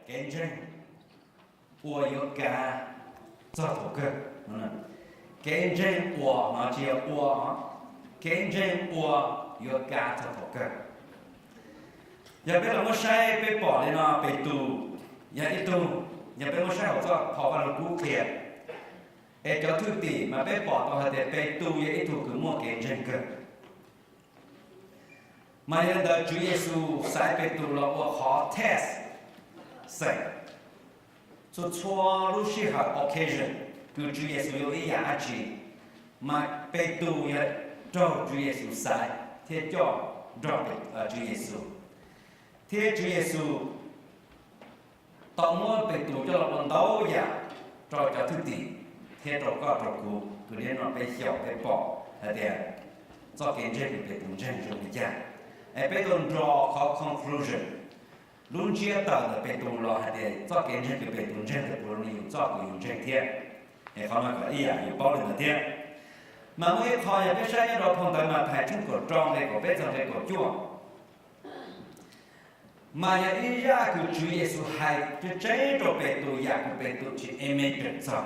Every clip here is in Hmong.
Kev ntseeg uas yuav kav txog thaum kawg. Kev ntseeg uas no tsis yog ua, kev ntseeg uas yuav kav txog thaum kawg. Yog peb los muab saib peb pom li no Petus yog ib tug, yog peb muab saib hauv txoj qhov Vaj Lug Kub qhia, es cov thwj tim mas peb pom tau hais tias Petus yog ib tug kws muaj kev ntseeg kawg. Mas yog li ntawd Tswv Yexus xaiv Petus los ua qhov test xeem txhua txhua lub sij hawm occasion kws Tswv Yexus yuav ib yam dab tsi, mas Petus yog raug Tswv Yexus xaiv thiab coj nrog Tswv Yexus, thiab Tswv Yexus tau muab Petus coj los ua ntau yam rau cov thwj tim thiab rau koj rau kuv kws niaj hnub no peb xyaum peb pom hais tias txoj kev ntseeg kws Petus ntseeg zoo li cas. Es peb tau nrog qhov conclusion, lub ntsiab tawm ntawm Petus los hais tias txoj kev ntseeg kws Petus ntseeg ntawd puav leej yog txoj kws yus ntseeg thiab. Es qhov no kom ib yam yus paub li ntawd thiab. Mas muaj ib qho yog peb saib nyob rau phau ntawv Mathais tshooj kaum rau nqe kaum peb txog nqe kaum cuaj, mas yog ib zaj kws Tswv Yexus hais tseeb tseeb rau Petus yam kws Petus tsis imagine txog,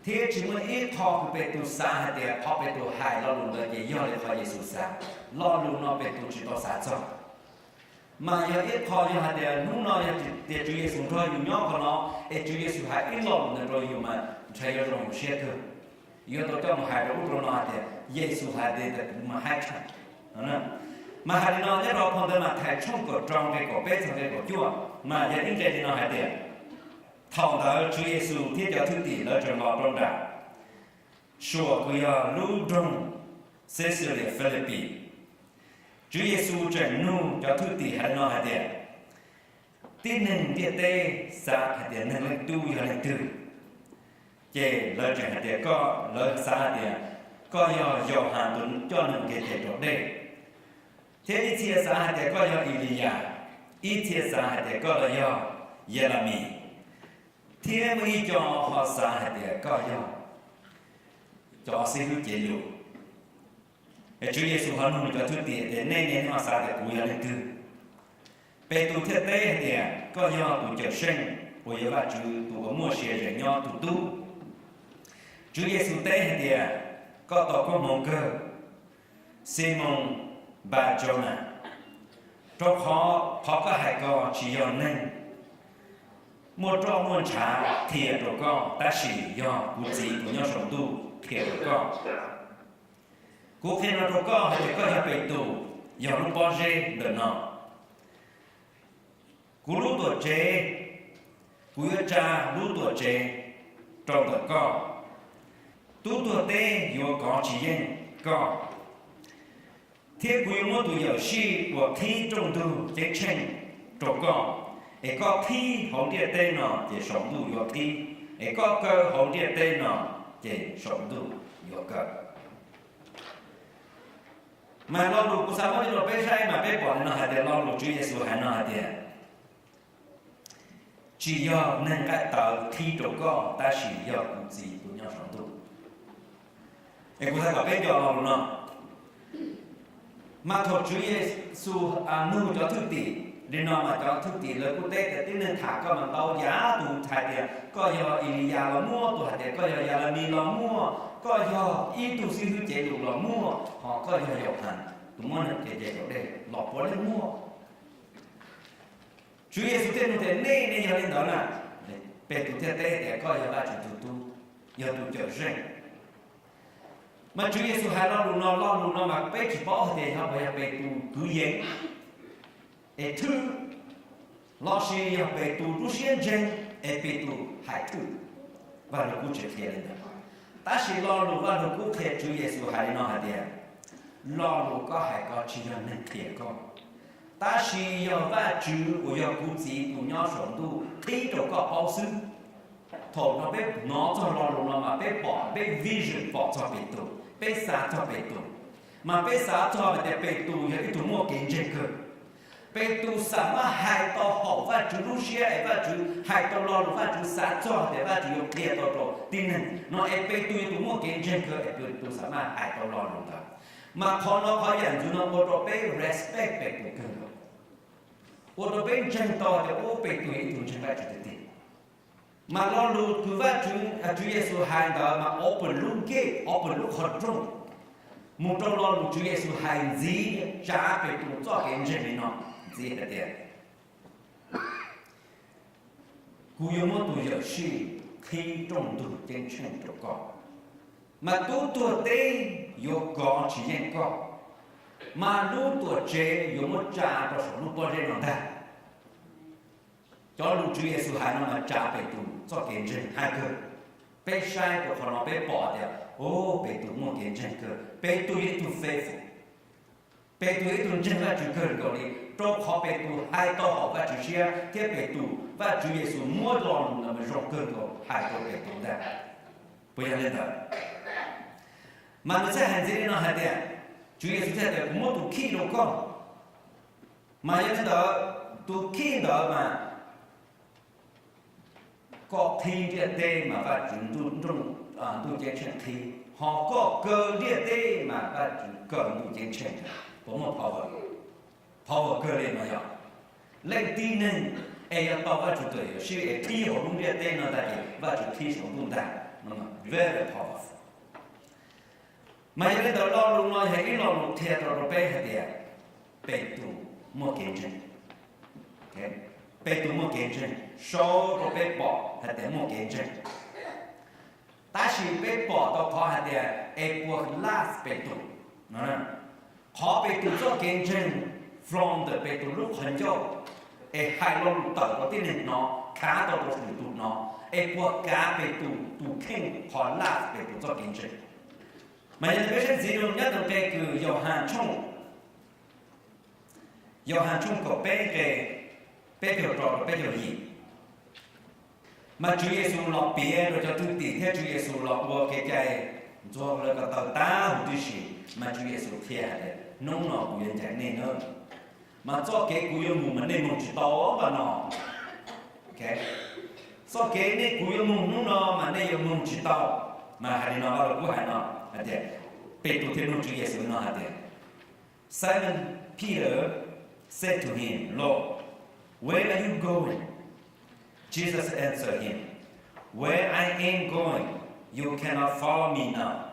thiab tsis muaj ib qho kws Petus xav hais tias qhov Petus hais lo lus ntawd ces yog li qhov Yexus xav. Lo lus no Petus tsis tau xav txog. Mas yog ib qho yog hais tias hnub no yog tias Tswv Yexus nrog yus nyob qhov no, es Tswv Yexus hais ib lo lus ntawd rau yus mas ntshai yuav zoo yus siab kawg, yuav tau coj mus hais rau ub rau no hais tias Yexus hais tias kuv mas haib tshaj. Mas hais li no nyob rau phau ntawv Mathais tshooj kaum rau nqe kaum peb txog nqe kaum cuaj, mas yog ib nqe li no hais tias, thaum ntawd Tswv Yexus thiab cov thwj tim lawv tseem los rau nram Suas kws yog lub nroog Caesarea Philippi. Tswv Yexus tseem nug cov thwj tim hais li no hais tias, tib neeg ntiaj teb xav hais tias Neeg Leej Tub yog leej twg? Ces lawv tseem hais tias, lawv xav hais tias koj yog Yauhas tus coj neeg nqis tes raus dej, thiab ib txhia xav hais tias koj yog Eliyas, ib txhia xav hais tias koj los yog Yelamis, thiab muaj ib co ho xav hais tias koj yog cov xib hwb cev lus. Tswv Yexus ho nug cov thwj tim tias, nej ne ho xav tias kuv yog leej twg? Petus thiaj teb hais tias, koj yog tus Cawmseej uas yog Vajtswv tus uas muaj sia ze es nyob tus tub. Tswv Yexus teb hais tias, koj tau koob hmoov kawg, Ximoos Npa Jona, rau qhov qhov koj hais ko tsis yog neeg muaj roj muaj ntshav qhia rau koj, tab sis yog kuv Txiv tus nyob saum ntuj qhia rau koj. Kuv qhia no rau koj hais tias koj yog Petus, yog lub pob zeb ntawm no. Kuv lub tuam tsev, kuv yuav tsa lub tuam tsev rau ntawm koj. Tub tuag teb yuav kov tsis yeej koj, thiab kuv yuav muab tus yawm sij uas qhib rooj ntug ceeb tsheej rau koj, es koj qhib hauv ntiaj teb no ces saum ntuj yuav qhib, es koj kaw hauv ntiaj teb no ces saum ntuj yuav kaw. Mas lo lus kuv xav muab coj rau peb saib mas peb pom li no hais tias lo lus Tswv Yexus hais no hais tias, tsis yog neeg nqaij tawv qhib rau koj, tab sis yog kuv Txiv tus nyob saum ntuj. Es kuv xav kom peb nco lo lus no. Mas thaum Tswv Yexus nug cov thwj tim li no mas cov thwj tim lawv kuj teb tias, tib neeg tham koj mas ntau yam, tus hais tias koj yog Eliyas los muaj, tus hais tias koj yog Yelamis los muaj, koj yog ib tug xib hwb cev lus los muaj, ho koj yog Yauhas tus muab neeg nqis tes raus dej los puav leej muaj. Tswv Yexus thiaj nug tias, nej ne yog li ntawd na? Petus thiaj teb tias, koj yog Vajtswv tus tub, yog tus cawm seej. Mas Tswv Yexus hais lo lus no, lo lus no mas peb tsis paub hais tias yog puas yog Petus kwv yees es thwj, lossis yog Petus lub siab ntseeg es Petus hais thwj. Vaj Lug Kub tsis qhia li ntawd. Tab sis lo lus Vaj Lug Kub qhia Tswv Yexus hais li no hais tias, lo lus koj hais ko tsis yog neeg qhia koj, tab sis yog Vajtswv uas yog kuv Txiv tus nyob saum ntuj qhib rau koj paub xwb. Thaum no peb hnov txog lo lus no mas peb pom, peb vision pom txog Petus, peb xav txog Petus, mas peb xav txog hais tias Petus yog ib tug muaj kev ntseeg kawg. Petus xam maj hais tau haum Vajtswv lub siab es Vajtswv hais tau lo lus Vajtswv xav txog tias Vajtswv yuav qhia tau rau tib neeg no es Petus yog tus muaj kev ntseeg kawg es Petus xam maj hais tau lo lus ntawd. Mas qhov no qhov yam ntxwv no ua rau peb respect Petus kawg nkaus. ua rau peb ntseeg tau tias ua Petus yog ib tug ntseeg Vajtswv tiag tiag. Mas lo lus kws Vajtswv, Tswv Yexus hais ntawd mas ob peb lub nkej, ob peb lub qhov rooj mus rau lo lus Tswv Yexus hais ntxiv tsa Petus txoj kev ntseeg li no ntxiv hais tias, kuv yuav muab tus yawm sij qhib rooj ntug ceeb tsheej rau koj, mas tub tuag teb yuav kov tsis yeej koj, mas lub tuam tsev yuav muab tsa rau saum lub pob zeb no ntag. Cov lus Tswv Yexus hais no mas tsa Petus txoj kev ntseeg hais kawg. Peb saib rau qhov no peb pom tias, o, Petus muaj kev ntseeg kawg, Petus yog ib tug faithful, Petus yog ib tug ntseeg Vajtswv kawg nkaus li, rau qhov Petus hais tau haum Vajtswv siab thiab Petus, Vajtswv Yexus muab lo lus ntawd mas zoo kawg nkaus hais rau Petus ntag. Puas yog li ntawd? Mas nws thiaj hais ntxiv li no hais tias, Tswv Yexus thiaj tias kuv muab tus khij rau koj, mas yog li ntawd tus khij ntawd mas koj qhib ntiaj teb mas Vajtswv ntuj ceeb tsheej qhib, ho koj kaw ntiaj teb mas Vajtswv kaw ntuj ceeb tsheej. Puas muaj power? Power kawg li no yog. Leej tib neeg es yog tau Vajtswv tus yawm sij es qhib hauv lub ntiaj teb no tag ces Vajtswv qhib saum ntuj ntag. Very powerful. Mas yog li ntawd lo lus no yog ib lo lus qhia rau rau peb hais tias Petus muaj kev ntseeg. Petus muaj kev ntseeg, sau rau peb pom hais tias muaj kev ntseeg. Tab sis peb pom tau qhov hais tias es puas last Petus. Qhov Petus txoj kev ntseeg from ntawm Petus lub qhov ncauj es hais lo lus tawm rau tib neeg hnov, khav tau rau lwm tus hnov, es puas kav Petus tus kheej qhov last Petus txoj kev ntseeg. Mas yog li peb saib ntxiv rau nyob rau nqe kws Yauhas tshooj, Yauhas tshooj kaum peb nqe peb caug rau peb caug yim. Mas Tswv Yexus los piav rau cov thwj tim thiab Tswv Yexus los ua kev cai ntxuag lawv ko taw tag huv tib si, mas Tswv Yexus qhia hais tias hnub no kuv yuav ncaim nej na, mas txoj kev kuv yuav mus mas nej mus tsis tau npaum no. Txoj kev nej kuv yuav mus hnub no mas nej yuav mus tsis tau. Mas hais li no Vajluskub hais no hais tias, Petus thiaj nug Tswv Yexus no hais tias, Simon Peter said to him, Lord, where are you going? Jesus answered him, Where I am going, you cannot follow me now,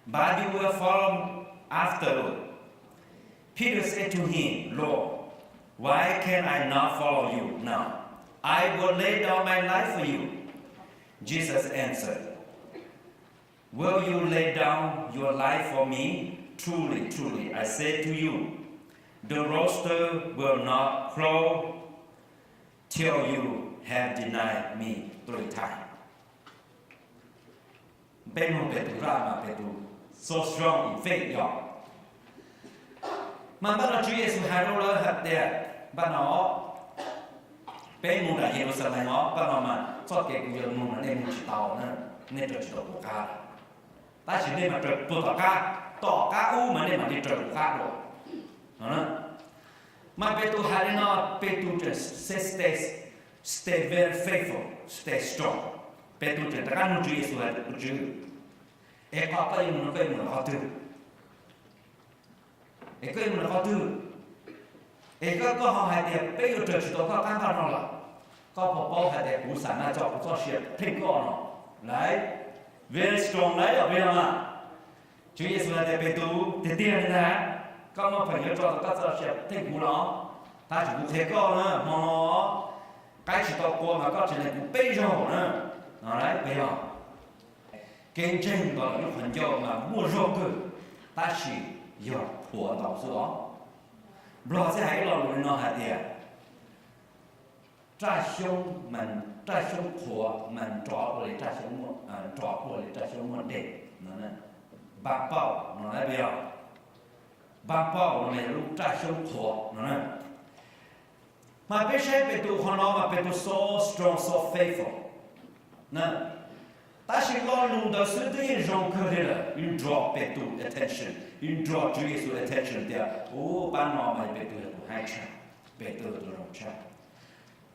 but you will follow afterward. Peter said to him, Lord, why can I not follow you now? I will lay down my life for you. Jesus answered, Will you lay down your life for me? Truly, truly, I say to you, the rooster will not crow till you have denied me three times. Peb mloog Petus zaj mas Petus so strong in faith yog. Mas npaj no Tswv Yexus hais rau lawv hais tias, npaj no peb mus nram Yeluxalees os, npaj no mas txoj kev kuv yuav mus mas nej mus tsis tau na, nej raws tsis tau kuv qab. Tab sis nej mas raws puag tom qab, tom qab ub mas nej mam li raws kuv qab dua no. Mas Petus hais li no, Petus tseem stay, stay very faithful, stay strong. Petus tseem rov qab nug Tswv Yexus hais tias, Tus Tswv, es qhov koj yuav mus no koj yuav mus rau qhov twg? Es koj yuav mus rau qhov twg? Es koj, koj ho hais tias peb yuav raws tsis tau koj qab npaj no lawm. Koj puas paub hais tias kuv xam maj txog kuv txoj sia theej koj no lawm. Very strong lawm, puas yog mas? Tswv Yexus hais tias, Petus, tiag tiag li ntag, koj muaj pheem yuav tso tau koj txoj sia theej kuv los? Tab sis kuv qhia koj na, hmo no qaib tsis tau qua mas koj tseem lees kuv peb zaug na. No lawm, puas yog? Kev ntseeg ntawm lub qhov ncauj mas muaj zog kawg, tab sis yog qhuav ntau xwb os. Nplog txawm hais ib lo lus li no hais tias, raj xyoob, raj xyoob qhuav mas nrov ua li raj xyoob muaj, nrov ua li raj xyoob muaj dej no. Npaj pauj no na, puas yog? Npaj pauj no yog lub raj xyoob qhuav no na. Mas peb saib Petus qhov no mas Petus so strong, so faithful. Tab sis lo lus ntawd xwb twb yeej zoo kawg li lawm, yeej draw Petus attention, yeej draw Tswv Yexus attention tias, u, pab no mas Petus yog tus haib tshaj, Petus yog tus zoo tshaj.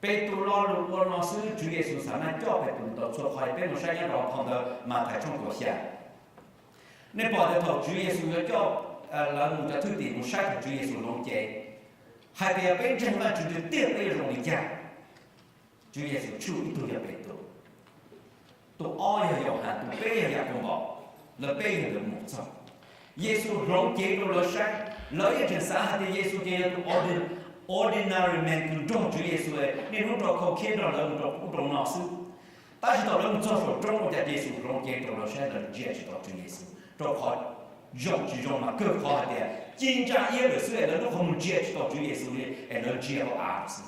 Petus lo lus ua no xwb Tswv Yexus xav mas coj Petus tau txhua qhov. Peb mus saib nyob rau phau ntawv Mathais tshooj kaum xya. Nej pom tias thaum Tswv Yexus yuav coj lawv mus, cov thwj tim mus saib thaum Tswv Yexus hloov cev, Hais tias peb ntseeg Vajtswv tiag tiag peb yuav zoo li cas? Tswv Yexus tshuj ib tug yog Petus, tus ob yog Yauhas, tus peb yog Yakaunpaus, lawv peb yog tus mus txog. Yexus hloov cev rau lawv saib, lawv yeej tseem xav hais tias Yexus ces yog tus ordinary man, tus nrog Tswv Yexus niaj hnub rau khau khiab nrog lawv mus rau ub rau no xwb. Tab sis thaum lawv mus txog saum roob ua cas Yexus hloov cev rau lawv saib, lawv ntsia tsis tau Tswv Yexus, rau qhov zoo tsis zoo mas kawg qhov hais tias ci ntsa iab lawm xwb es lawv lub qhov muag ntsia tsis tau Tswv Yexus li es lawv ntsia hauv av lawm xwb.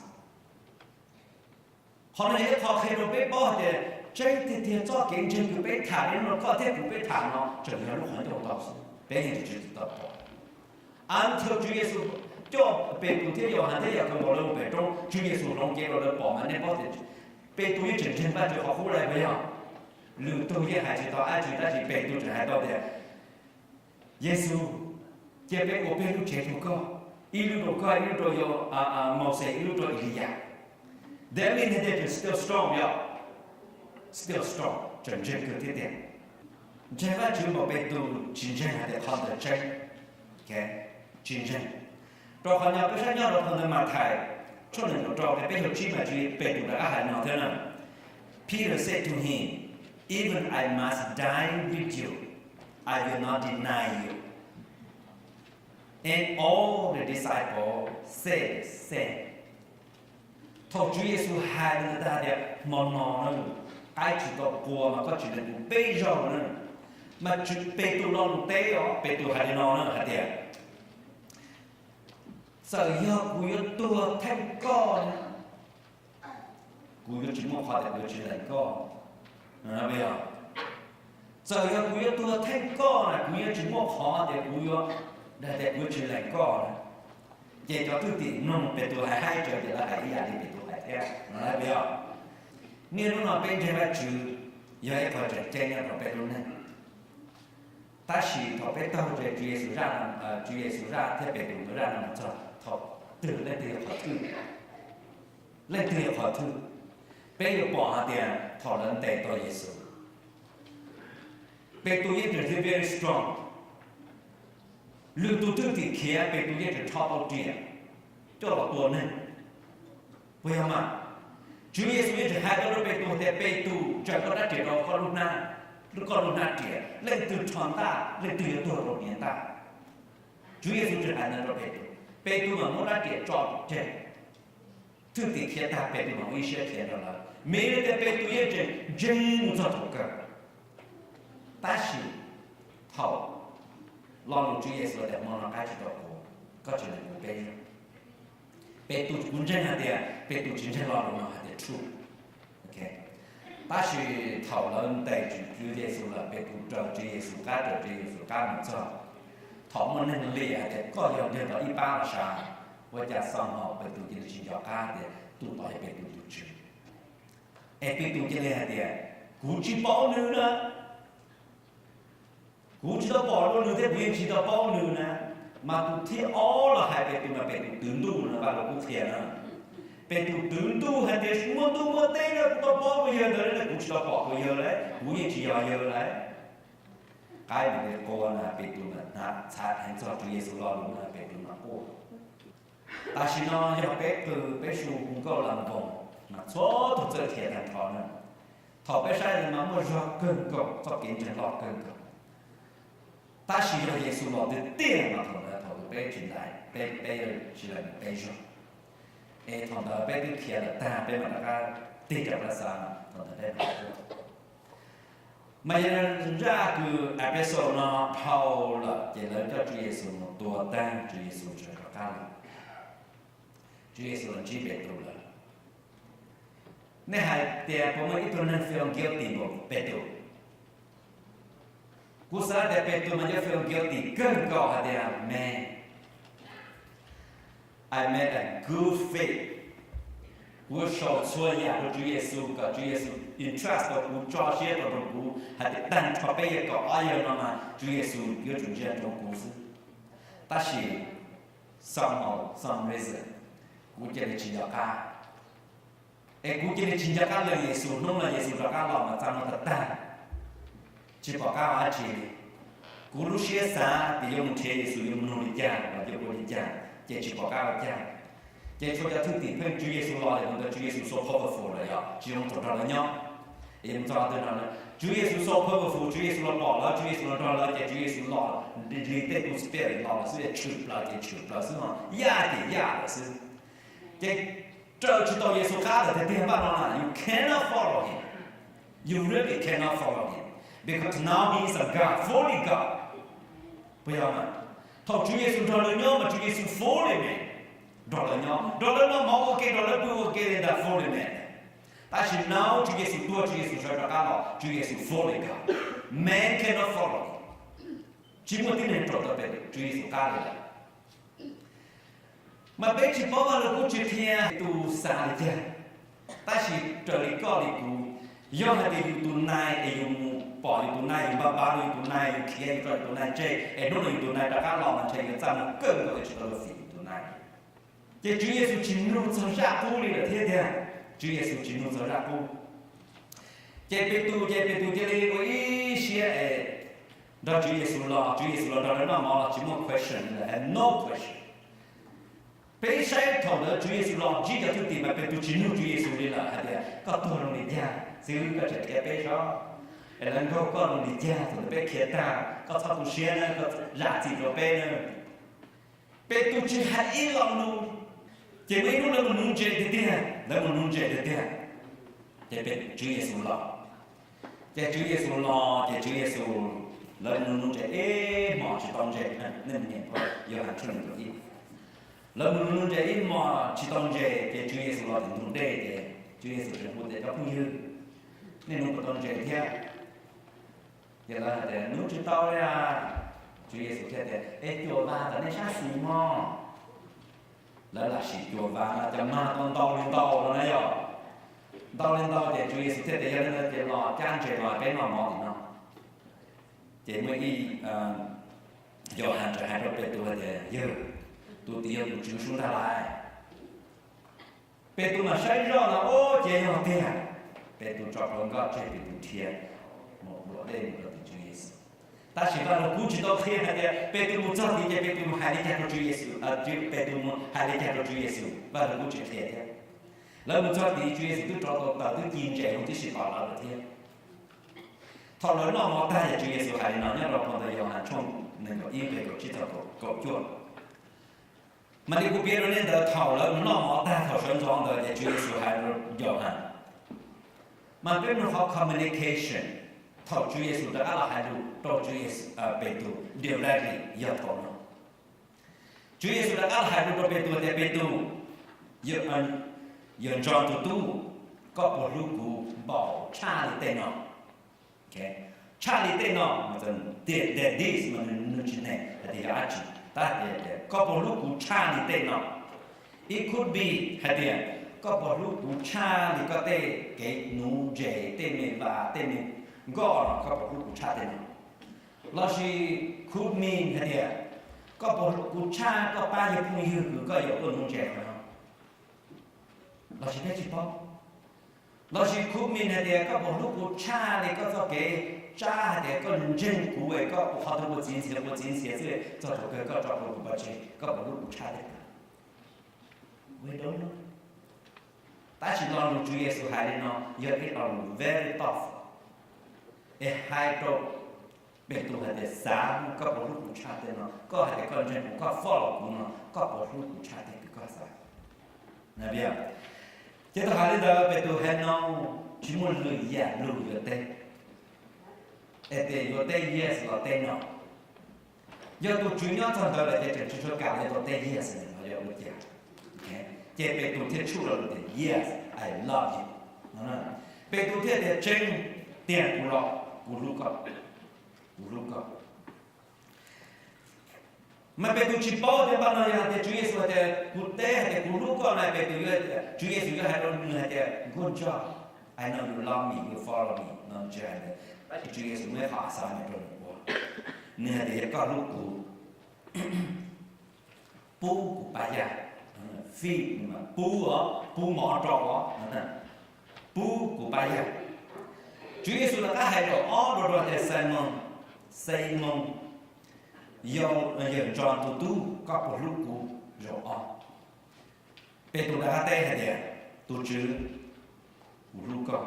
Qhov no yog ib qho qhia rau peb paub hais tias tseeb tiag tiag txoj kev ntseeg kws peb tham li no, koj thiab kuv peb tham no tseem yog lub qhov ncauj tau xwb, peb yeej tsis tau pom. Until Tswv Yexus coj Petus thiab Yauhas thiab Yakaunpaus lawv mus pem roob, Tswv Yexus hloov cev rau lawv pom mas nej paub tias Petus yeej tseem ntseeg Vajtswv qhov qub lawm puas yog? Lwm tug yeej hais tsis tau dab tsi, tab sis Petus tseem hais tau tias, Yexus, cia peb ua peb lub tsev rau koj, ib lub rau koj, ib lub rau Mauxes, ib lub rau Eliyas. That means hais tias tseem still strong, yog still strong, tseem ntseeg kawg thiab tiag. Ntseeg Vajtswv npaum Petus tsis ntseeg hais tias qhov ntawd tseeb, tsis ntseeg. Rau qhov no peb saib nyob rau phau ntawv Mathais tshooj nees nkaum rau nqe peb caug tsib mas Tswv Petus rov qab hais no thiab na, Peter said to him, Even I must die with you, I will not deny you. And all the disciples said the same. Thaum Tswv Yexus hais li ntawd tag tias hmo no na, qaib tsis tau qua mas koj tsis lees kuv peb zaug na, mas Petus lo lus teb os, Petus hais li no na hais tias, txawm yog kuv yuav tuag theej koj na, kuv yuav tsis muaj qhov tias kuv yuav tsis lees koj. Txawm yog kuv yuav tuag theej koj na, kuv yuav tsis muaj qhov tias kuv yuav, tias kuv yuav tsis lees koj na. Ces cov thwj tim mloog Petus hais haib tsawv ces lawv hais ib yam li Petus hais thiab no, puas yog? Niaj hnub no peb ntseeg Vajtswv yog ib qho tseem ceeb nyob rau peb lub neej. Tab sis thaum peb taug Tswv Yexus zaj, Tswv Yexus zaj thiab Petus nkawd zaj no mus txog thaum twg, leej twg yog qhov thwj? Leej twg yog qhov thwj? Peb yuav pom hais tias thaum lawv ntes tau Yexus, Petus yeej tseem very strong. Lwm tus thwj tim khiav, Petus yeej tseem rho tau riam coj los tua neeg, puas yog mas? Tswv Yexus yeej tseem hais tau rau Petus tias, Petus, tsaws koj rab riam rau koj lub hnab, koj lub hnab riam, leej twg rho ntaj, leej twg yuav tuag rau hniav ntaj. Tswv Yexus tseem hais ntawd rau Petus, Petus mam muab rab riam tso tseg. Thwj tim khiav tag, Petus mam ua ib siab khiav rau lawv. Mean li tias Petus yeej tseem ntseeg mus txog thaum kawg. Tab sis thaum lo lus Tswv Yexus tias hmo no qaib tsis tau qua, koj tsis lees kuv peb zaug. Petus, kuv ntseeg hais tias Petus tsis ntseeg lo lus no hais tias true. Tab sis thaum lawv ntes Tswv Yexus lawm, Petus raws Tswv Yexus qab, raws Tswv Yexus qab mus txog. Thaum muaj neeg liam hais tias koj yog neeg tom ib pab los sav, ua cas somehow Petus cia li tsis nco qab tias tus tod yog Petus tus Tswv. Es Petus cia li hais tias, kuv tsis paub nws na. Kuv tsis tau pom dua nws thiab kuv yeej tsis tau paub nws na. Mas tus thib ob los hais Petus mas Petus twv ntuj na, Vaj Lug Kub qhia na. Petus twv ntuj hais tias, muaj ntuj muaj teb na, kuv tau paub tus yawg ntawd na, kuv tsis tau pom tus yawg lawm, kuv yeej tsis yog yawg lawm. Qaib mam li qua na, Petus mam hnav txhav heev txog Tswv Yexus lo lus na, Petus mam quaj. Tam sim no yog peb qw peb su hu nkauj las npoos, mas txhua tus txawj qhia tag nrho na. Thaum peb saib mas muaj zog kawg nkaus, txoj kev ntseeg loj kawg nkaus. Tab sis yog Yexus los tiag tiag mas thaum ntawd thaum peb tsis ntaiv, peb, peb tsis lees peb zaug. Es thaum ntawd peb twb khiav lawm tag, peb mam rov qab tig rov qab xav, thaum ntawd peb mam quaj. Mas yog zaj kws Efexus no dhau lawm ces lawv coj Tswv Yexus mus tua tag, Tswv Yexus tseem rov qab los. Tswv Yexus los ntsib Petus lawm. Nej hais tias puas muaj ib tug neeg feel guilty npaum Petus? Kuv xav tias Petus mas yuav feel guilty kawg nkaus hais tias, man, I made a good faith. Kuv sau txhua yam rau Tswv Yexus kom Tswv Yexus entrust rau kuv, tso siab rau, rau kuv hais tias tag nrho peb yawg kaum ob yawg no mas Tswv Yexus yuav tsum ntsia ntsoov kuv xwb. Tab sis somehow, some reason, kuv cia li tsis nco qab. Es kuv cia li tsis nco qab lees Yexus, hnub no Yexus rov qab los mas txaj muag tag tag, tsis pom qab ua dab tsi li. Kuv lub siab xav tias yuav mus nrhiav Yexus yuav mus nug li cas los yuav ua li cas ces tsis pom qab ua cas. Ces txhua cov thwj tim pheej Tswv Yexus los ces tus ntawd Tswv Yexus so powerful lawm, yog tsis zoo txog nrog lawv nyob. Es mus txog qhov twg nrog lawv, Tswv Yexus so powerful, Tswv Yexus los pom lawv, Tswv Yexus los nrog lawv, ces Tswv Yexus los nrog tej tus spirit los lawm xwb, tshwm plaws ces tshwm plaws xwb no, yaj ces yaj lawm xwb. Ces raws tsis tau Yexus qab lawm tiag tiag npaj no na, you cannot follow him. You really cannot follow him because now he is a God, fully God. Puas yog mas? Thaum Tswv Yexus nrog lawv nyob mas Tswv Yexus fully man nrog lawv nyob, nrog lawv noj mov ua ke, nrog lawv pw ua ke li ntawd, fully man. Tab sis now Tswv Yexus tuag, Tswv Yexus sawv rov qab los, Tswv Yexus fully God. Man cannot follow him. Tsis muaj tib neeg raws tau Tswv Yexus qab li lawm. Mas peb tsis paub, Vaj Lug Kub tsis qhia Petus xav li cas. Tab sis raws li koj li kuv, yog hais tias yus tus nai es yus mus pom yus tus nai, yus npaj npaj rau yus tus nai, yus khiav yus tso yus tus nai tseg, es hnub no yus tus nai rov qab los mas ntshe yuav txaj muag kawg nkaus es tsis tau luag fim yus tus nai. Ces Tswv Yexus tsis nug txog zaj qub li lawm thiab tiag. Tswv Yexus tsis nug txog zaj qub. Ces Petus, ces Petus cia li ua ib siab es nrog Tswv Yexus los, Tswv Yexus los nrog lawv noj mov los tsis muaj question li lawm, no question. Peb saib thaum ntawd Tswv Yexus los ntsib cov thwj tim mas Petus tsis nug Tswv Yexus li lawm hais tias, koj tuag zoo li cas xwb, koj tseem qhia peb saib, es lawv nkaug koj zoo li cas thaum ntawd peb khiav tag, koj txhob tu siab na, koj zam txim rau peb na. Petus tsis hais ib lo lus, ces muaj ib hnub lawv mus nuv ntses tiag tiag, lawv mus nuv ntses tiag tiag, ces Tswv Yexus los. Ces Tswv Yexus los ces Tswv Yexus, lawv mus nuv ntses ib hmos tsis tau ntses, nej mus nyeem Yauhas tshooj nees nkaum ib. Lawv mus nuv ntses ib hmos tsis tau ntses ces Tswv Yexus los tim ntug dej ces Tswv Yexus tseem hu tias, cov phooj ywg, nej nuv puas tau ntses thiab? Ces lawv hais tias, nuv tsis tau li. Tswv Yexus thiaj tias, es cuam vas ntawm nej sab xis mog. Lawv lam sim cuam vas no ces mag tau ntau li ntau no na yog. Ntau li ntau ces Tswv Yexus thiaj tias, yog li ntawd ces los cab ntses los peb noj mov tim no. Ces muaj ib, Yauhas txawm hais rau Petus hais tias, yawg, tus tid yog tus Tswv sub ntag lauj. Petus mam saib zoj no, o, ces yog tiag. Petus tso plhuav nkoj tseg, Petus dhia mus dua dej mus rau tim Tswv Yexus. Tab sis Vaj Lug Kub tsis tau qhia hais tias Petus mus txog tid ces Petus mus hais li cas rau Tswv Yexus, Petus mus hais li cas rau Tswv Yexus, Vaj Lug Kub tsis qhia thiab. Lawv mus txog tid Tswv Yexus twb rov tau taws twb ci ntses mus tib si tos lawv lawm thiab. Thaum lawv noj mov tag ces Tswv Yexus hais li no nyob rau phau ntawv Yauhas tshooj nees nkaum ib nqe kaum tsib txog kaum cuaj. Mas li kuv piav rau nej ntawd, thaum lawv mus noj mov tag thaum sawv ntxov ntawd ces Tswv Yexus hais rau Yauhas. Mas peb mloog qhov communication thaum Tswv Yexus rov qab los hais lus rau Tswv Yexus, Petus directly yog thaum no. Tswv Yexus rov qab los hais lus rau Petus tias, Petus, yawm ntxov tus tub, koj puas hlub kuv npaum tshaj li tej no? Tshaj li tej no, tias that this mas nws tsis hais tias yog dab tsi, tab tias koj puas hlub kuv tshaj li tej no. It could be hais tias koj puas hlub kuv tshaj li koj tej kev nuv ntses, tej me vas, tej me nkoj no, koj puas hlub kuv tshaj tej no? Lossis could mean hais tias koj puas hlub kuv tshaj koj pab yawg phooj ywg kws koj yuav tuaj nuv ntses no? Lossis peb tsis paub. Lossis could mean hais tias koj puas hlub kuv tshaj li koj txoj kev tsab hais tias koj ntseeg kuv es koj ua qhov twg ua txiv ntxhias ua txiv ntxhias xwb, txog thaum kawg koj tso plhuav kuv pov tseg, koj puas hlub kuv tshaj tej ntawd? Tab sis lo lus Tswv Yexus hais li no yog ib lo lus very tough, es hais rau Petus hais tias, xav koj puas hlub kuv tshaj tej no, koj hais tias koj ntseeg kuv, koj follow kuv no, koj puas hlub kuv tshaj tej kws koj xav? Ces tau hais li ntawd Petus hais no, tsis muaj lwm yam lus yuav teb, es tias yuav teb yes los teb no. Yog tus Tswv nyob txog ntawd lawm ces tseem tsis tshua kam li tau teb yes no yog ua cas. Ces Petus thiaj tshuj lo lus tias, yes, I love you. Petus thiaj tias, tseeb tiag, kuv los, kuv hlub koj, kuv hlub koj. Mas Petus tsis paub tias npaj no yog hais tias Tswv Yexus hais tias kuv teb hais tias kuv hlub koj na, Petus yuav, Tswv Yexus yuav hais rau nws hais tias, good job, I know you love me, you follow me no, tsis hais li. Tab sis Tswv Yexus muaj ib qho assignment rau nws ua. Nws hais tias yog koj hlub kuv, pub kuv pab yawg, feed, pub os, pub mov rau os, pub kuv pab yawg. Tswv Yexus rov qab hais zaum ob rau rau tias, Ximoos, Ximoos, yawm ntxov tus tub, koj puas hlub kuv? Zaum ob. Petus rov qab teb hais tias, Tus Tswv, kuv hlub koj.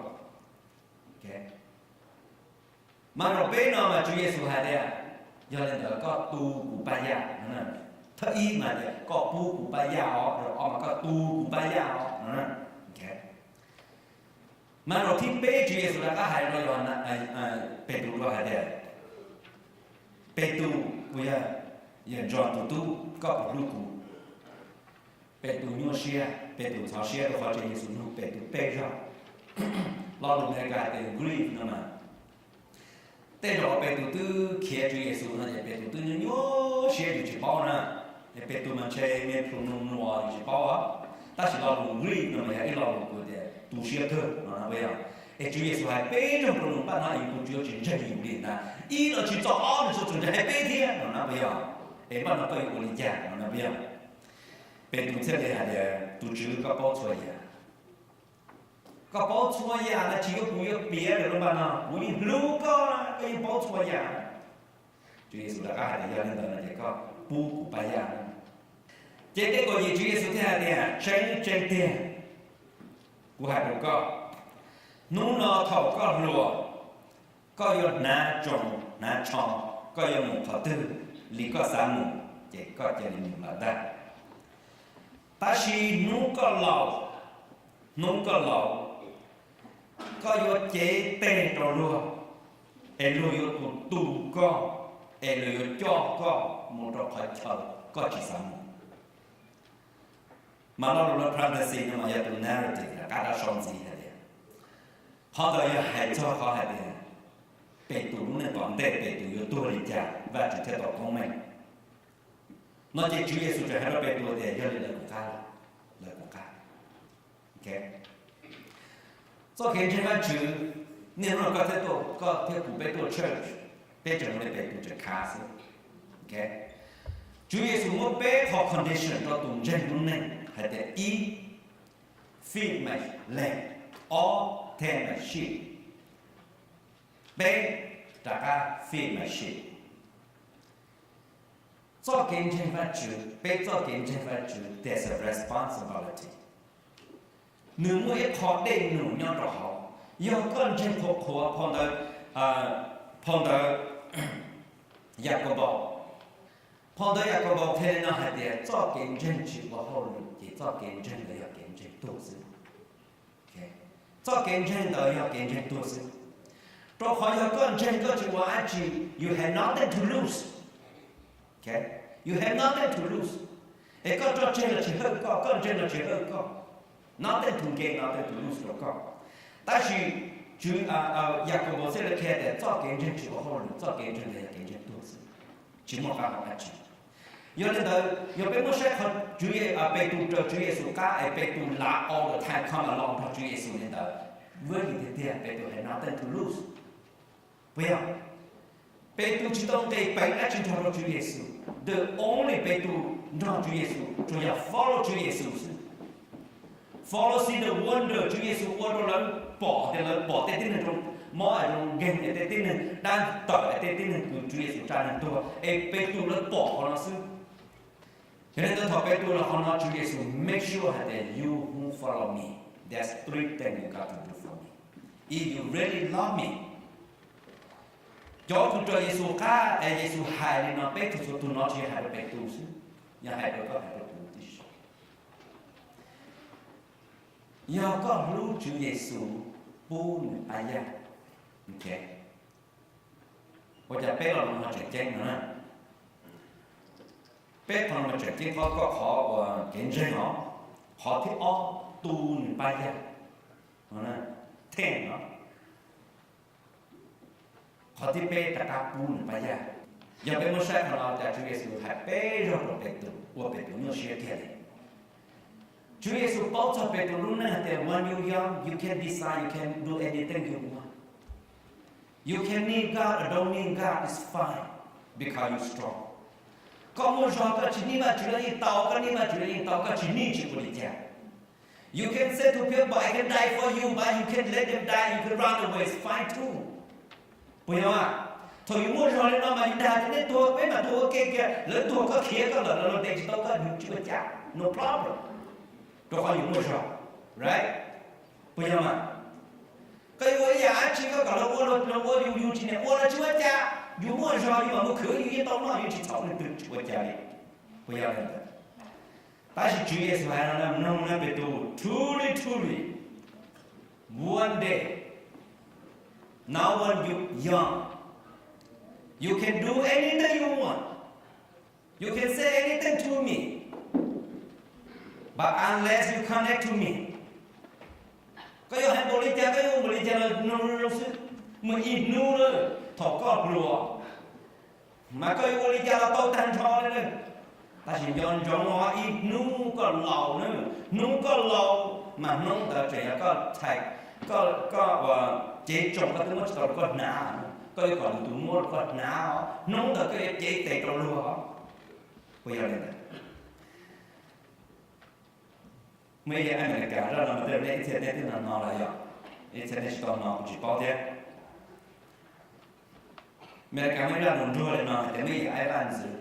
Mas zaum peb no mas Tswv Yexus hais tias, Yog li ntawd koj tu kuv pab yaj. Thawj ib mas tias koj pub kuv pab yaj os, zaum ob mas koj tu kuv pab yaj os no. Mas zaum thib peb Tswv Yexus rov qab hais rau Petus hais tias, Petus, kuv yog Yawm Ntxoov tus tub, koj puas hlub kuv? Petus nyuaj siab, Petus ntxhov siab rau qhov Tswv Yexus nug Petus peb zaug. Lo lus Amelikas hais tias grieve no mas, tej zaum Petus twb khiav Tswv Yexus no ces Petus twb nyuaj nyuaj siab yus tsis paub na. Es Petus mas ntshe me plhu nus nuas yus tsis paub os. Tab sis lo lus grieve no mas yog ib lo lus kws tias tu siab kawg no na puas yog? Es Tswv Yexus hais peb zaug rau nws, npaj no es yus tus Tswv yuav tsis ntseeg yus li ntag, ib los tsis txog ob los tsis txog, tseem hais peb thiab no na puas yog? Es npaj no koj yuav ua li cas no na puas yog? Petus thiaj li hais tias, Tus Tswv, koj paub txhua yam. Koj paub txhua yam na, tsis yog kuv yuav piav lawm lub npaj no, kuv yeej hlub koj na, koj yeej paub txhua yam. Tswv Yexus rov qab hais tias, Yog li ntawd no ces koj pub kuv pab yaj. Ces tej kaum yim Tswv Yexus thiaj hais tias, Tseeb tseeb tiag kuv hais rau koj, hnub no thaum koj hluas, koj yuav hnav tsoos hnav tsho, koj yuav mus qhov twg li koj xav mus, ces koj cia li mus lawm ntag. Tab sis hnub koj laus, hnub koj laus, koj yuav cev teg rau luag, es luag yuav tus tu koj, es luag yuav coj koj mus rau qhov chaw koj tsis xav mus. Mas lo lus lawv parenthesis no mas yog tus narrative, qab dab sau ntxiv hais tias, qhov ntawd yog hais txog qhov hais tias Petus lub neej tom ntej Petus yuav tuag li cas Vajtswv thiaj tau koob meej. No ces Tswv Yexus tseem hais rau Petus tias, Yog li lawv kuv qab, lawv kuv qab. Txoj kev ntseeg Vajtswv, niaj hnub no koj thiab, koj thiab kuv peb tuaj church, peb tseem ua li Petus tseem khav xwb. Tswv Yexus muab peb qhov condition rau tus ntseeg lub neej hais tias, ib, feed my lamb, ob, tend my sheep, peb, rov qab feed my sheep. Txoj kev ntseeg Vajtswv, peb txoj kev ntseeg Vajtswv, there's a responsibility. Nws muaj ib qho dej num nyob rau hauv. Yog koj ntseeg qhuav qhuav phau ntawv, phau ntawv Yakaunpaus, phau ntawv Yakaunpaus qhia li no hais tias txoj kev ntseeg tsis ua hauj lwm ces txoj kev ntseeg ntawd yog kev ntseeg tuag xwb. Txoj kev ntseeg ntawd yog kev ntseeg tuag xwb. Rau qhov yog koj ntseeg koj tsis ua dab tsi, you have nothing to lose. You have nothing to lose. Es koj tso tseg los tsis hawj koj, koj ntseeg los tsis hawj koj, nothing to gain, nothing to lose rau koj. Tab sis Yakaunpaus thiaj li qhia tias txoj kev ntseeg tsis ua hauj lwm, txoj kev ntseeg ntawd yog kev ntseeg tuag xwb, tsis muaj qab hau dab tsi. Yog li ntawd yog peb muab saib qhov Petus raws Tswv Yexus qab es Petus lav all the time come along nrog Tswv Yexus li ntawd, vwm li tiag tiag Petus has nothing to lose. Puas yog? Petus tsis tau nqis peev dab tsi nrog rau Tswv Yexus. The only Petus nrog Tswv Yexus tsuas yog follow Tswv Yexus xwb. Follow, see the wonder Tswv Yexus ua rau lawv pom, tias lawv pom tej tib neeg zoo mob, zoo nkeeg, tej tib neeg dab tawm, tej tib neeg kws Tswv Yexus tsa neeg tuag, es Petus lawv pom qhov no xwb. Yog li ntawd thaum Petus los qhov no Tswv Yexus make sure hais tias, You who follow me, there's three things you got to do for me if you really love me. Cov kws raws Yexus qab es Yexus hais li no, peb txhua txhua tug no tsis yog hais rau Petus xwb, yog hais rau koj hais rau kuv tib si. Yog koj hlub Tswv Yexus, pub nws pab yaj. Ua cas peb lo lus no tseem ceeb no na? Peb qhov no tseem ceeb, qhov koj qhov uas kev ntseeg os, qhov thib ob tu nws pab yaj, theej os. Qhov thib peb rov qab pub nws pab yaj. Yog peb muab saib qhov no cas Tswv Yexus hais peb zaug rau Petus ua Petus nyuaj siab kiag li. Tswv Yexus paub txog Petus lub neej hais tias, When you young, you can decide, you can do anything you want. You can need God or don't need God, it's fine, because you strong. Koj muaj zog koj tsis need Vajtswv los yeej tau, koj need Vajtswv los yeej tau, koj tsis need tsis ua li cas. You can say to people, I can die for you, but you can let them die, you can run away, it's fine too. Puas yog? Thaum yus muaj zog li no mas yus dag tias nej tuag peb mam tuag ua ke kiag, lawv tuag koj khiav koj lawm los luag ntes tsis tau koj, yus tsis ua cas, no problem. rau qhov yus muaj zog, right? Puas yog mas? Koj yuav ua ib yam dab tsi koj kom luag ua, luag ua yus, yus tsis niam ua los tsis ua cas, yus muaj zog yus mam mus khwv yus yeej tau noj, yus tsis txhaum leej twg tsis ua cas li. Puas yog li ntawd? Tab sis Tswv Yexus hais no na, mloog na Petus, truly, truly, one day, now when you young, you can do anything you want. You can say anything to me, but unless you connect to me, koj yuav hais npaum li cas, koj yuav ua npaum li cas los mloog zoo xwb. Muaj ib hnub na, thaum koj hluas, mas koj yuav ua li cas los tau tag nrho li na. Tab sis nco ntsoov os, ib hnub koj laus na, hnub koj laus, mas hnub ntawd tseem yog koj txhais, koj, koj ua cev tsoom koj twb muab tsis tau rau koj hnav, koj yuav kom lwm tus muab rau koj hnav os. Hnub ntawd koj yuav cev tes rau luag. Puas yog li ntawd? Muaj ib yam Amelikas zaj no mas tej zaum nej ib txhia nej twb hnov hnov lawm yog, ib txhia nej tsis tau hnov kuv tsis paub thiab. Amelikas muaj ib zaj lus nruag li no hais tias muaj ib yam ib vaj ntxwv,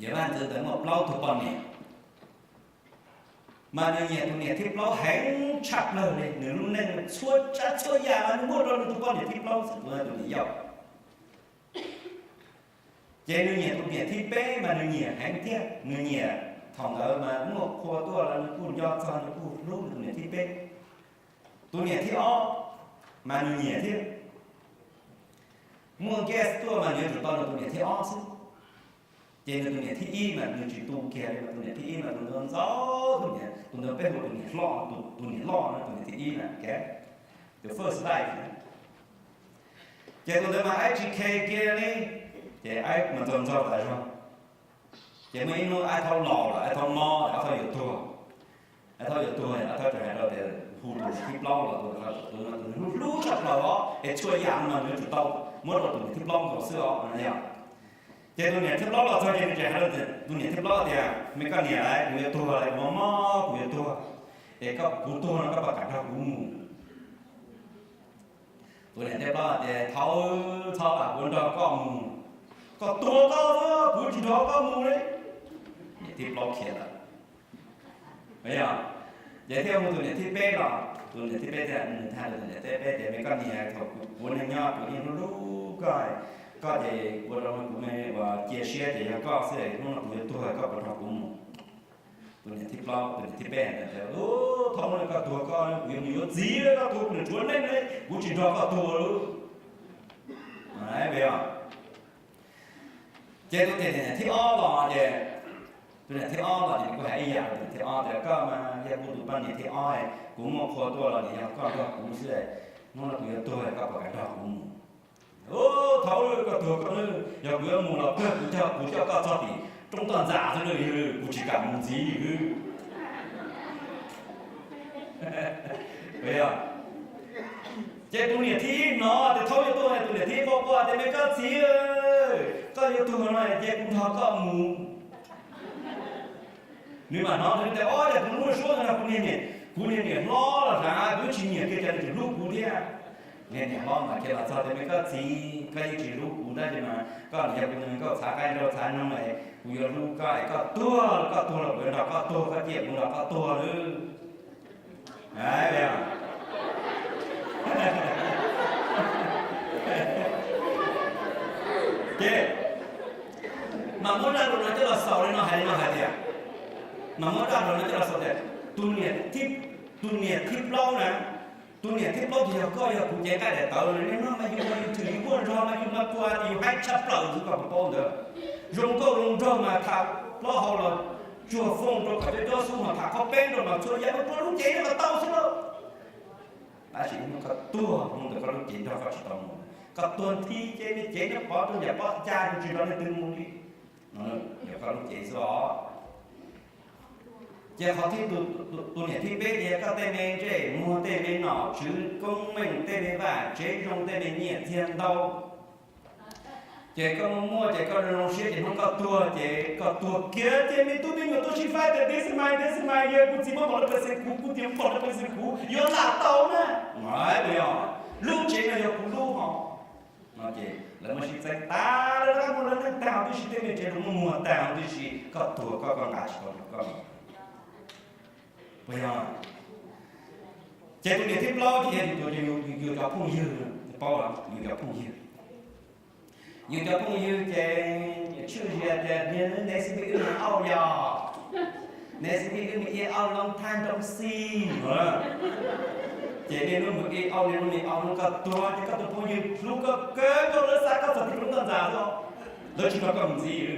yog vaj ntxwv ntawd muaj plaub tug poj niam, mas nws nyiam tus niam thib plaub heev tshaj plaws li, nws lub neej txhua tsav txhua yam mas nws muab rau nws tus poj niam thib plaub xwb, tus niam yau. Ces nws nyiam tus niam thib peb mas nws nyiam heev thiab, nws nyiam, thaum ntawd mas muaj qhua tuaj los nws kuj nco txog, nws kuj hlub tus niam thib peb. Tus niam thib ob mas nws nyiam thiab, muaj guest tuaj mas nws yuav tsum tau nws tus niam thib ob xwb. Ces nws tus niam thib ib mas nws tsis tu kiag li, mas tus niam thib ib mas tus ntawd ntxauv, tus niam, tus ntawd peb hu ua tus niam hlob, tus niam loj na, tus niam thib ib na, tus first wife na. Ces tus ntawd mas aib tsis khe kiag li, ces aib mas ntxaug ntxaug tas zog. Ces muaj ib hnub aib thaub laus lawm, aib thaub mob, aib thaub yuav tuag. Aib thaub yuav tuag, aib thaub tseem hais rau tias hu tus niam thib plaub los, tus, tus hlub hlub tshaj plaws os, es txhua yam no mas nws yuav tsum tau muab rau tus niam thib plaub nkaus xwb os no yog. Ces tus niam thib plaub los txog ces nws tseem hais rau tus niam thib plaub tias, me koj niam, kuv yuav tuag lawm, kuv mob mob kuv yuav tuag, es koj, kuv tuag no koj puas kam nrog kuv mus? Tus niam thib plaub tias, thaub, txhob, kuv nrog koj mus. Koj tuag koj xwb, kuv tsis nrog koj mus li. Niam thib plaub khiav lawm. Yog, ces thiaj hu tus niam thib peb los, tus niam thib peb thiaj, nws thiaj hais rau tus niam thib peb tias, me koj niam, thaum kuv ua neej nyob kuv yeej hlub hlub koj, koj ces ua rau kuv me uas cia siab ces yog koj xwb, hnub no kuv yuav tuag koj puas nrog kuv mus? Tus niam thib plaub, tus niam thib peb tias, thaub, koj tuag koj, kuv yuav mus yuav txiv, koj tuag kuv niam tshuav neej li, kuv tsis nrog koj tuag li. Ces tus niam thib ob los ces, tus niam thib ob los ces nws kuj hais ib yam rau tus niam thib ob tias, koj mas yog kuv tus poj niam thib ob, kuv muaj qhua tuaj los nws yog koj nrog kuv xwb, hnub no kuv yuav tuag koj puas kam nrog kuv mus? Thaub, koj tuag koj, yog kuv yuav mus los kawg kuv coj, kuv coj koj txog tim roob toj ntxas xwb, kuv tsis kam mus ntxiv. Ces tus niam thib ib hnov tias thaub yuav tuag, tus niam thib ib quaj quaj tias, me koj txiv, koj yuav tuag no ces kuv nrog koj mus. Nws mam hnov tias, o, yog kuv lub suab no kuv niag niam, kuv niag niam hlob los sav, kuv tsis nyiam kiag cas nws tseem hlub kuv thiab. Niag niam hlob mas kiag los txog tias, me koj txiv, koj yeej tsis hlub kuv tab sis mas koj niam yog kuv tus me nkauj txhav qaib nraug txhav noog, kuv yuav hlub koj es koj tuag, koj tuag los kuv yuav nrog koj tuag, koj ciaj kuv nrog koj tuag lawm. Ces mas muab zaj lus no coj los xaus li no hais li no hais tias, mas muab zaj lus no coj los xaus tias, tus niam thib plaub na, tus niam thib plaub ces yog koj yog kuv cev nqaij daim tawv no, niaj hnub mas yus mas yus thwm yus muaj zog mas yus mas kua tias yus haib tshaj plaws xwb, koj puas paub ntawd. Zoo nkauj zoo nraug mas tham plaub hau los tsuag foob rau kom cov cob xub mas tham qhov peb nrog mas txhua yam mas ua lub cev no los tau xwb lauj. Tab sis hnub koj tuag hnub ntawd koj lub cev nrog koj tsis tau mus, koj tuag nthi ces niag cev nyob pov rau yam pob cag tsis nrog leej twg mus li. Yog koj lub cev xwb os. Ces qhov thib, tus niam thib peb tias koj tej me ntsej muag tej me nom tswv koob meej tej me vaj tsev zoo tej me nyiaj txiag ntau, ces koj muaj muaj ces koj zoo siab ces hnub koj tuag ces koj tuag kiag ces me tub me nyuam tuaj sib faib tias this is my, this is my year, kuv txiv muab npaum no pes xees kuv, kuv txiv muab npaum no pes xees kuv, yuav lam tau na. Puas yog? Lub tsev no yog kuv lub hos. No ces lawv muab sib txeeb tas lawm, lawv muab lawv neej tag huv tib si, tej me tsev los muab muag tag huv tib si, koj tuag koj, koj nqa tsis tau rau koj. Puas yog? Ces tus niam thib plaub ces yog yus, yus cov phooj ywg, paub los yus cov phooj ywg. Yus cov phooj ywg ces tshwj zias tias niag neb xib wb mus auj yog, neb xib wb mus ib auj long time no see. Ces niaj hnub mus ib auj, niaj hnub mus ib auj, hnub koj tuag ces koj tus phooj ywg hlub koj kawg nkaus, lawv xav koj txog tim roob toj ntxas xwb, lawv tsis nrog koj mus ntxiv.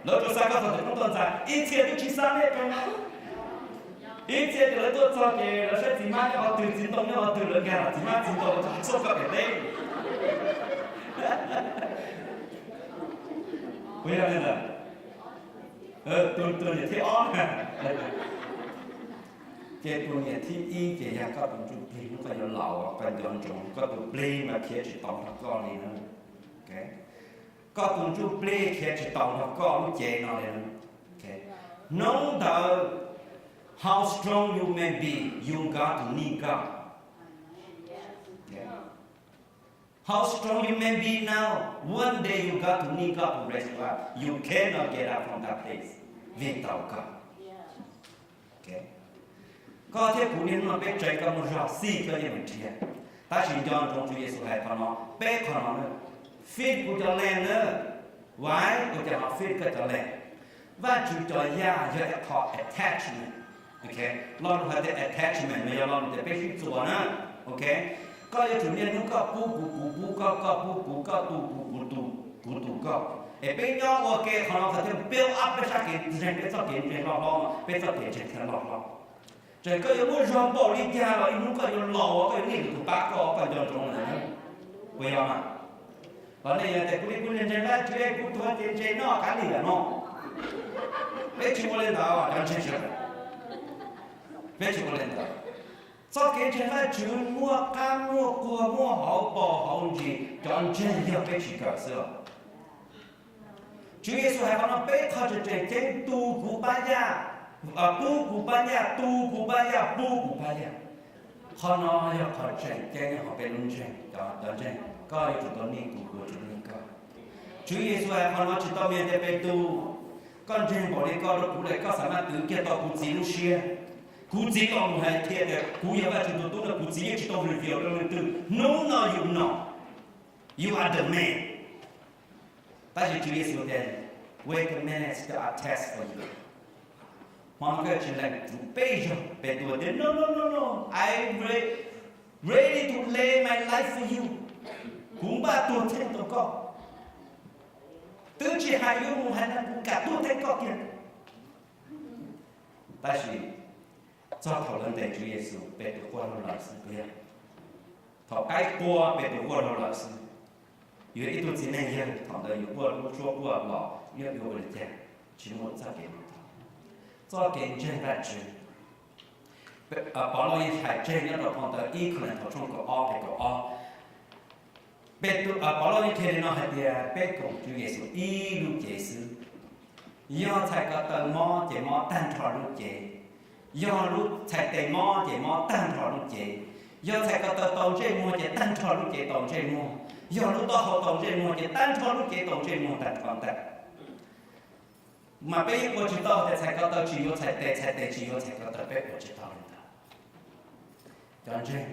Lawv tsuas xav koj txog tim roob toj ntxas, ib txhia twb tsis xav nej pes no. Ib txhia ces lawv tuaj txog ces lawv saib txiv hmab nyob qhov twg, txiv ntoo nyob qhov twg, lawv nkag los txiv hmab txiv ntoo los txog txhua koj pem teb. Puas yog li ntawd? Tus niam thib ob na. Ces tus niam thib ib ces yog koj tus ntsuj plig, hnub koj yuav laus koj nco ntsoov, koj tus plig mas khiav tsis tau nrog koj li na. Koj tus ntsuj plig khiav tsis tau nrog koj lub cev no li. Hnub ntawd, how strong you may be, you got to need God. How strong you may be now, one day you got to need God to raise you up. You cannot get up from that place without God. Koj thiab kuv niaj hnub no peb tseem koj muaj zog xij koj yeej mus nrhiav. Tab sis nco ntsoov Tswv Yexus hais qhov no, peb qhov no, fit kuv cov leg na, vaiv kuv cov no fit koj cov leg. Vajtswv cov yaj yog ib qho attachment. Lo lus hais tias attachment mas yog lo lus tias peb sib txuas na. Koj yuav tsum niaj hnub koj pub kuv, kuv pub koj, koj pub kuv, koj tu kuv, kuv tu, kuv tu koj. Es peb nyob ua ke qhov no qhov thiaj build up peb sab kev ntseeg, peb txoj kev ntseeg loj hlob, peb txoj kev ntseeg thiaj loj hlob. Txawm koj yuav muaj zog npaum li cas los ib hnub koj yuav laus, koj yuav niaj tus pab koj, koj nco ntsoov lawm. Puas yog mas? Los nej yog tias kuv li kuv ntseeg Vajtswv, kuv tuag ces ntse noj kav liam no. Peb tsis ua li ntawd, cov ntseeg sawv daws, peb tsis ua li ntawd. Txoj kev ntseeg Vajtswv muaj qab muaj quag, muaj hauv paus hauv ntsis, cov ntseeg yog peb tsis kawm xwb os. Tswv Yexus hais qhov no peb qhov tseem tseem ceeb, tu kuv pab yaj, pub kuv pab yaj, tu kuv pab yaj, pub kuv pab yaj. Qhov no yog qhov tseem ceeb nyob hauv peb lub ntseeg, cov ntseeg, koj yuav tsum tau niaj kuv, kuv yuav tsum niaj koj. Tswv Yexus hais qhov no tsis tau hais tias Petus, koj ntseeg npaum li koj rau kuv lawm koj xav mas twv kiag tau kuv txiv lub siab. Kuv txiv los mus hais tias kuv yog Vajtswv tus tub no, kuv txiv yeej tsis tau reveal rau leej twg, hnub no yus no, you are the man. Tab sis Tswv Yexus tias, wait a minute, there are tests for you. Hmo no koj tsis lees kuv peb zaug. Petus tias, no, no, no, no, I re- ready to lay my life for you. Kuv npaj tuag theej rau koj. Twb tsis hais yuav mus hais no, kuv kam tuag theej koj kiag. Tab sis txog thaum lawv ntes Tswv Yexus, Petus quaj dhau lawm xwb, puas yog? Thaum qaib qua Petus quaj dhau lawm xwb. Yog ib tug txiv neej yawg thaum ntawd yus quaj lub suab quaj los yeej yuav ua li cas, tsis muaj txoj kev mus tau. Txoj kev ntseeg Vajtswv, Pov Lauj yeej hais tseg nyob rau phau ntawv ib Korinthos tshooj kaum ob nqe kaum ob. Pov Lauj yeej qhia li no hais tias peb koom Tswv Yexus ib lub cev xwb. Yog txhais ko taw mob ces mob tag nrho lub cev. Yog lub txhais tes mob ces mob tag nrho lub cev. Yog txhais ko taw tau ntsej muag ces tag nrho lub cev tau ntsej muag. Yog lub taub hau tau ntsej muag ces tag nrho lub cev tau ntsej muag tag nrho ntag. Mas peb yeej ua tsis tau tias txhais ko taw tsis yuav txhais tes, txhais tes tsis yuav txhais ko taw, peb ua tsis tau li ntawd. Cov ntseeg,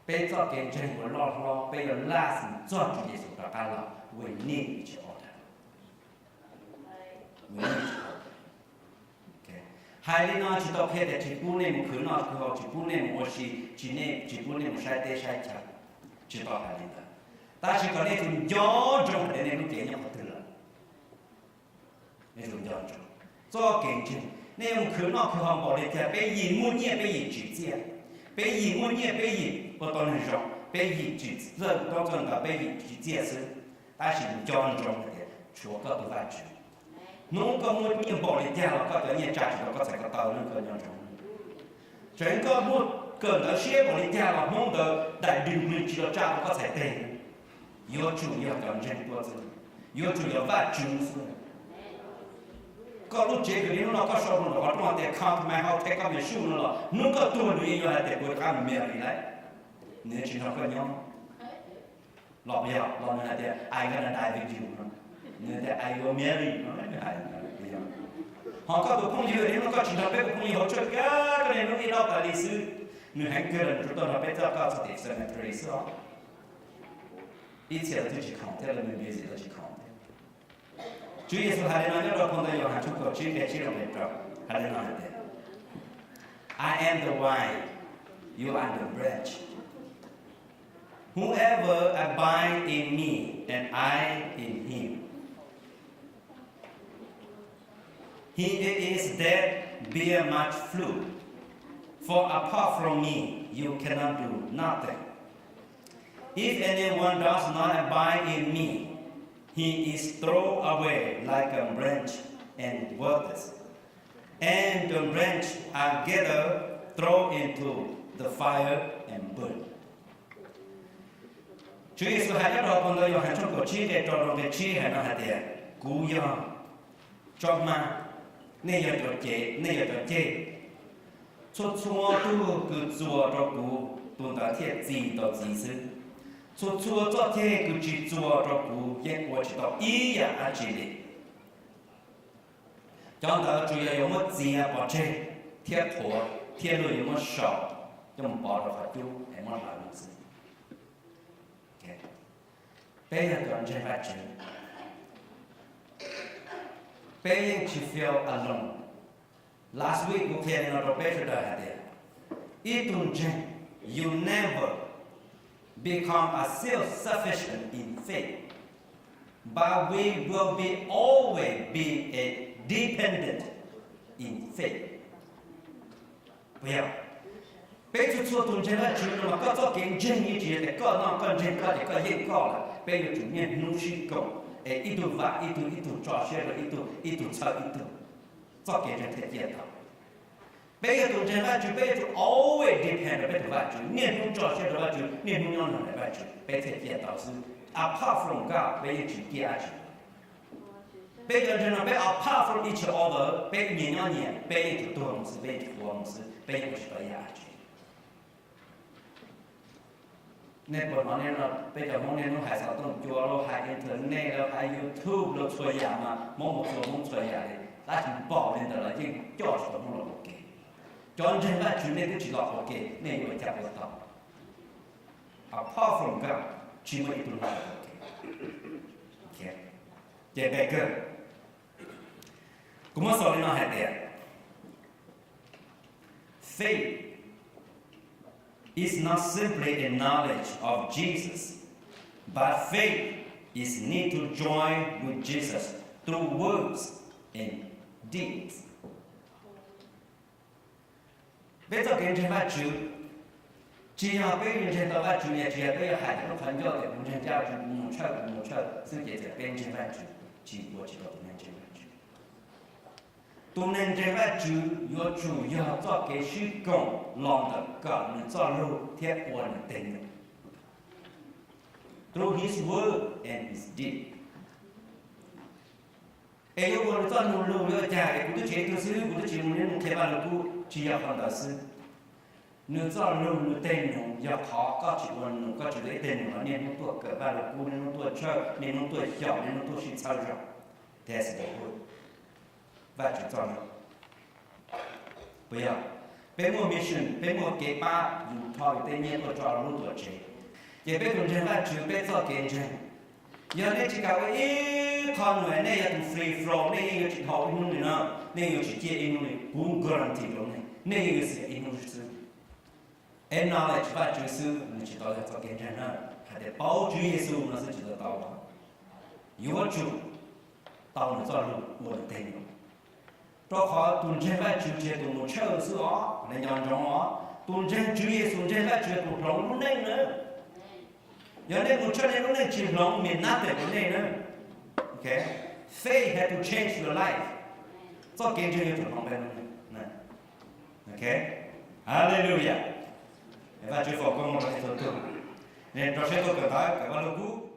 peb txoj kev ntseeg yuav loj hlob, peb yuav last txog Tswv Yexus rov qab los, we need each other. Hais li no tsis tau qhia tias tsis pub nej mus khwv noj khwv haus, tsis pub nej mus ua si, tsis, nej tsis pub nej mus saib teb saib chaw, tsis tau hais li ntawd. Tab sis kom nej tsum nco ntsoov hais tias nej lub cev nyob qhov twg lawm. Nej tsum nco ntsoov txoj kev ntseeg. Nej yuav mus khwv noj khwv haus npaum li cas, peb yim muaj nyiaj peb yim tsim txiaj, peb yim muaj nyiaj peb yim ua tau neeg zoo, peb yim tsim txiaj, txawj txawj ntawd peb yim tsim txiaj xwb. Tab sis nco ntsoov hais tias tshuav koj tus Vajtswv. Hnub koj muaj nyiaj npaum li cas los koj cov nyiaj tsa tsis tau koj txhais ko taw, hnub koj nco ntsoov. Tseev koj muaj kawm ntawv siab npaum li cas los hnub ntawd daim dws nws tsis tau tsa tau koj txhais tes. Yuav tsum yog cov ntseeg tuaj xwb, yuav tsum yog Vajtswv xwb. Koj lub tsev kws niaj hnub no koj sau rau nram qhov rooj hais tias Come to my house, take up your shoes no los hnub koj tuag nws yeej yuav hais tias kuv rov qab mus Mary lawm. Nws tsis nrog koj nyob los, yog los nws hais tias I gonna die with you no, nws tias I will marry no, nws hais, yog. Ho koj tus phooj ywg, nim no koj tsis nrog peb ua phooj ywg hauv church, koj niaj hnub ib lauj tas li xwb, nws heev kawg los nws rov tau nrog peb txoj koj txog tim cemetery xwb os. Ib txhia lawv twb tsis khoom thiab, lawv mus visit lawv tsis khoom thiab. Tswv Yexus hais li no nyob rau phau ntawv Yauhas tshooj kaum tsib nqe tsib rau nqe rau, hais li no hais tias, I am the vine, you are the branch. Whoever abides in me and I in him, he it is that bear much fruit. For apart from me, you cannot do nothing. If anyone does not abide in me, he is thrown away like a branch and withers, and the branch are gathered, thrown into the fire and burned. Tswv Yexus hais nyob rau phau ntawv Yauhas tshooj kaum tsib nqe rau rau nqe tsib hais no hais tias, kuv yog tsob hmab, nej yog cov cev, nej yog cov ceg. Txhua txhua tug kws txuas rau kuv, tus ntawd thiaj txi tau txiv xwb. Txhua txhua txoj ceg kws tsis txuas rau kuv yeej ua tsis tau ib yam dab tsi li. Cov ntawd tsuas yog yuav muab txiav pov tseg thiab qhuav, thiab luag yuav muab sau coj mus pov rau qhov cub es muab hlawv mus xwb. Peb yog cov ntseeg Vajtswv, peb yeej tsis feel alone. Last week kuv qhia li no rau peb sawv daws hais tias, ib tug ntseeg, you never become a self-sufficient in faith, but we will be always be a dependent in faith. Puas yog? Peb txhua txhua tus ntseeg Vajtswv no mas koj txoj kev ntseeg yeej tsis yog tias koj noj koj ntseeg koj ces koj yeej koj lawm. Peb yuav tsum niaj hnub sib koom es ib tug vam ib tug, ib tug tso siab rau ib tug, ib tug txhawb ib tug. Txoj kev ntseeg thiaj ciaj tau. Peb yog tus ntseeg Vajtswv, peb yuav tsum always depend rau peb tus Vajtswv, niaj hnub tso siab rau Vajtswv, niaj hnub nyob nrog ntawm Vajtswv, peb thiaj ciaj tau xwb. Apart from God, peb yeej tsis ciaj dab tsi. Peb cov ntseeg no peb apart from each other, peb nyias nyob nyias, peb yeej tsuas tuag mus xwb, peb yeej tsuas tuag mus xwb, peb yeej ua tsis tau ib yam dab tsi. Nej puas hnov peb cov Hmoob niaj hnub hais xov tooj cua los hais internet los hais YouTube los txhua yam mas Hmoob mus txhua Hmoob txhua yam li, tab sis npaum li ntawd los yeej coj tsis tau Hmoob los ua ke. Cov ntseeg Vajtswv nej twb tsis los ua ke, nej yuav ua cas ua tau? Apart from God, tsis muaj ib tug los ua ke. Ces npe kawg, kuv muab xaus li no hais tias, faith is not simply a knowledge of Jesus, but faith is need to join with Jesus through words and deeds. Peb txoj kev ntseeg Vajtswv tsis yog peb ntseeg tau Vajtswv, tsis yog peb yuav hais tias lub qhov ncauj tias kuv ntseeg Vajtswv, kuv mus church, kuv mus church xwb ces txawm peb ntseeg Vajtswv, tsis ua tsis tau tus neeg ntseeg Vajtswv. Tus neeg ntseeg Vajtswv yuav tsum yog txoj kev sib koom los ntawm kom nws txoj lus thiab ua nws tej num, through his word and his deed. Es yuav ua nws txoj num lus yuav ua cas es kuv twb tsis ua ib tug xib hwb, kuv twb tsis mus niaj hnub qhia Vaj Lug Kub, tsis yog qhov ntawd xwb. Nws txoj lus nws tej num yog qhov koj tsis ua num, koj tsis ua ib teg num los niaj hnub tuaj kawm Vaj Lug Kub, niaj hnub tuaj church, niaj hnub tuaj xyaum, niaj hnub tuaj sib txhawb zog. That's the word. Vajtswv txoj lus. Puas yog? Peb muaj mission, peb muaj kev pab yus thov yus tej nyiaj tuaj tso lub tuam tsev. Ces peb tus ntseeg Vajtswv peb txoj kev ntseeg, yog nej tsis kam ua ib qho num, nej yog tus free flow, nej yeej yuav tsis dhau ib hnub li na, nej yuav tsis ciaj ib hnub li, kuv guarantee rau nej, nej yeej yuav xiam ib hnub xwb. Es knowledge Vajtswv xwb nws tsis tau yog txoj kev ntseeg na, hais tias paub Tswv Yexus no xwb tsis tau tau. Yuav tsum tau nws txoj lus ua nws tej num. Rau qhov tus ntseeg Vajtswv tsis yog tus mus church xwb os, nej nco ntsoov os, tus ntseeg Tswv Yexus ntseeg Vajtswv yog tus hloov lub neej na. Yog nej mus church nej lub neej tsis hloov, mean nothing rau nej na. Faith has to change your life. Txoj kev ntseeg yuav tsum hloov peb lub neej. Hallelujah. Vajtswv foom koob hmoov rau nej txhua tus. Nej rau siab tuaj kawm ntawv, kawm Vaj Lug Kub.